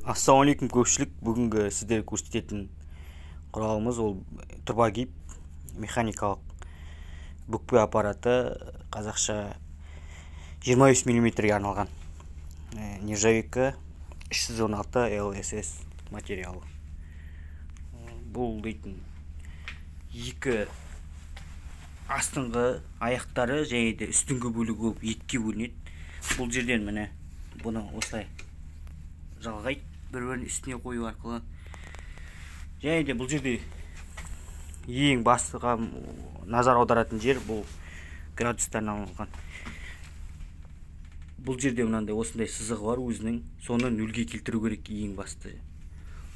Ассалаумағалейкум көпшілік. Бүгінгі сіздерге көрсететін құралымыз ол турбогип механикалық бүкпе аппараты, қазақша 23 мм-ге арналған. Нержавейка 316 LSS материалы. Бұл дейтін екі астыңғы аяқтары және де үстіңгі бөлігі болып екіге бөлінеді. Бұл жерден міне бұны осылай жалғайды, бір-бірінің үстіне қою арқылы. Және де бұл жерде ең бастыға назар аударатын жер бұл градустан алынған. Бұл жерде мынандай осындай сызығы бар өзінің, соны нөлге келтіру керек ең басты.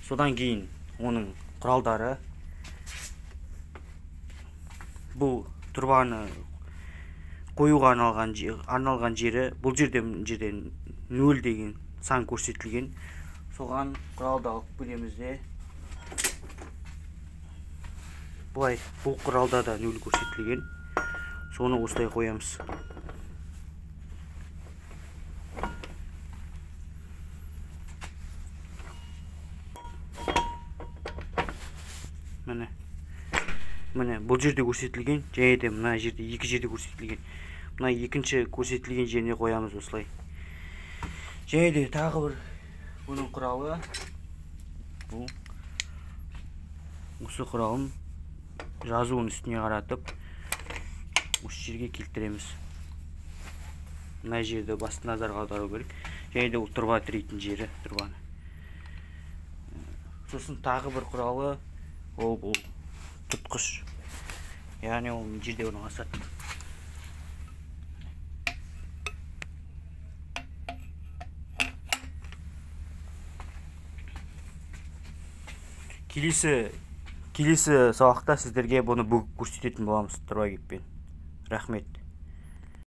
Содан кейін оның құралдары, бұл тұрбаны қоюға арналған жері, бұл жерде 0 деген сан көрсетілген. Соған құралды алып келеміз де, былай бұл құралда да 0 көрсетілген, соны осылай қоямыз. Міне бұл жерде көрсетілген, және де мына жерде екі жерде көрсетілген. Мына екінші көрсетілген жеріне қоямыз осылай. Және де тағы бір бұның құралы, бұл осы құралын жазуын үстіне қаратып осы жерге келтіреміз. Мына жерді басты назарға аудару керек. Және де ол тұрба тірейтін жері, тұрбаны. Сосын тағы бір құралы ол бұл тұтқыш, яғни ол жерде орналасады. Келесі сабақта сіздерге бұны бүгіп көрсететін боламыз турбогиппен. Рахмет.